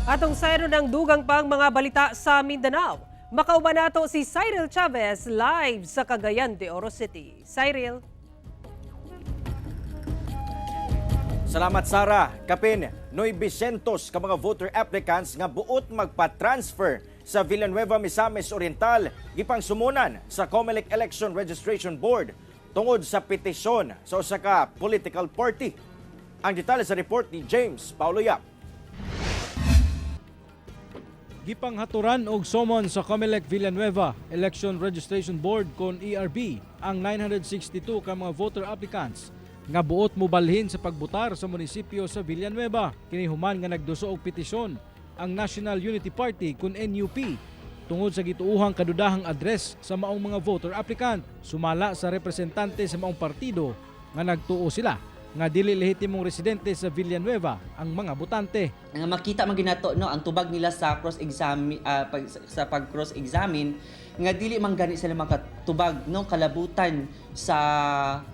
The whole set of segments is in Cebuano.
Atong sayro ng dugang pang mga balita sa Mindanao. Makauban nato si Cyril Chavez live sa Cagayan de Oro City. Cyril. Salamat, Sara. Kapin 900 ka mga voter applicants nga buot magpa-transfer sa Villanueva, Misamis Oriental gipang sumunan sa COMELEC Election Registration Board tungod sa petisyon sa usa ka political party. Ang detalye sa report ni James Paulo Yap. Gipanghaturan og summon sa COMELEC Villanueva Election Registration Board kon ERB ang 962 ka mga voter applicants nga buot mobalhin sa pagbutar sa munisipyo sa Villanueva. Kini human nga nagduso og petisyon ang National Unity Party kun NUP tungod sa gituohang kadudahang address sa maong mga voter applicant. Sumala sa representante sa maong partido nga nagtuo sila nga dili lehitimong residente sa Villanueva ang mga botante. Nga makita man ginato, no, ang tubag nila sa cross examine, sa pag cross examine nga dili man gani sila makatubag, no, kalabutan sa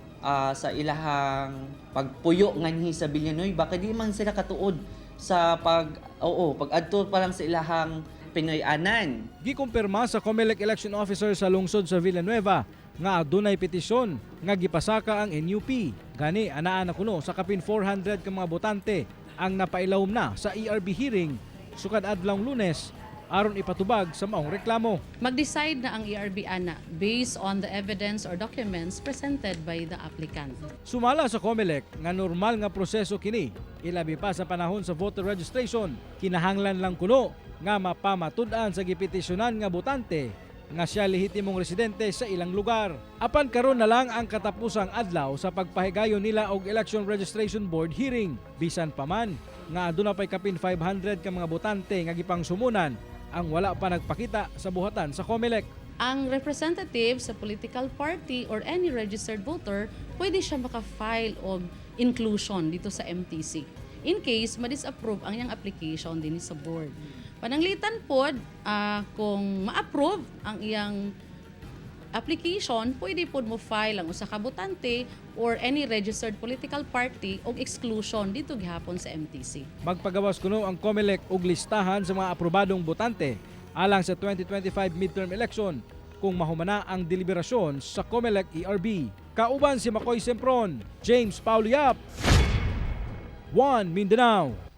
ilahang pagpuyo nganhi sa Villanueva kay di man sila katuod sa pag oo pag-adto pa lang sa ilahang Pinoy-anan. Gikumpirma sa COMELEC election officer sa lungsod sa Villanueva nga adunay petisyon nga gipasaka ang NUP. Gani anaa na kuno sa kapin 400 ka mga botante ang napailawom na sa ERB hearing sukad adlawng Lunes aron ipatubag sa maong reklamo. Mag-decide na ang ERB ana based on the evidence or documents presented by the applicant. Sumala sa COMELEC nga normal nga proseso kini, ilabi pa sa panahon sa voter registration. Kinahanglan lang kuno nga mapamatud-an sa gipetisyonan nga botante nga siya lehitimong residente sa ilang lugar. Apan karon na lang ang katapusang adlaw sa pagpahigayon nila og Election Registration Board hearing. Bisan pa man nga aduna pay kapin 500 ka mga botante nga gipangsumunan ang wala pa nagpakita sa buhatan sa COMELEC. Ang representative sa political party or any registered voter, pwede siya maka-file og inclusion dito sa MTC in case ma-disapprove ang iyang application din sa board. Pananglitan pod, kung ma-approve ang iyang application, pwede pod mo file ang usa ka botante or any registered political party og exclusion dito gihapon sa MTC. Magpagawas kuno ang COMELEC og listahan sa mga aprobadong botante alang sa 2025 midterm election kung mahumana ang deliberasyon sa COMELEC ERB. Kauban si Makoy Sempron, James Paulo Yap, One Mindanao.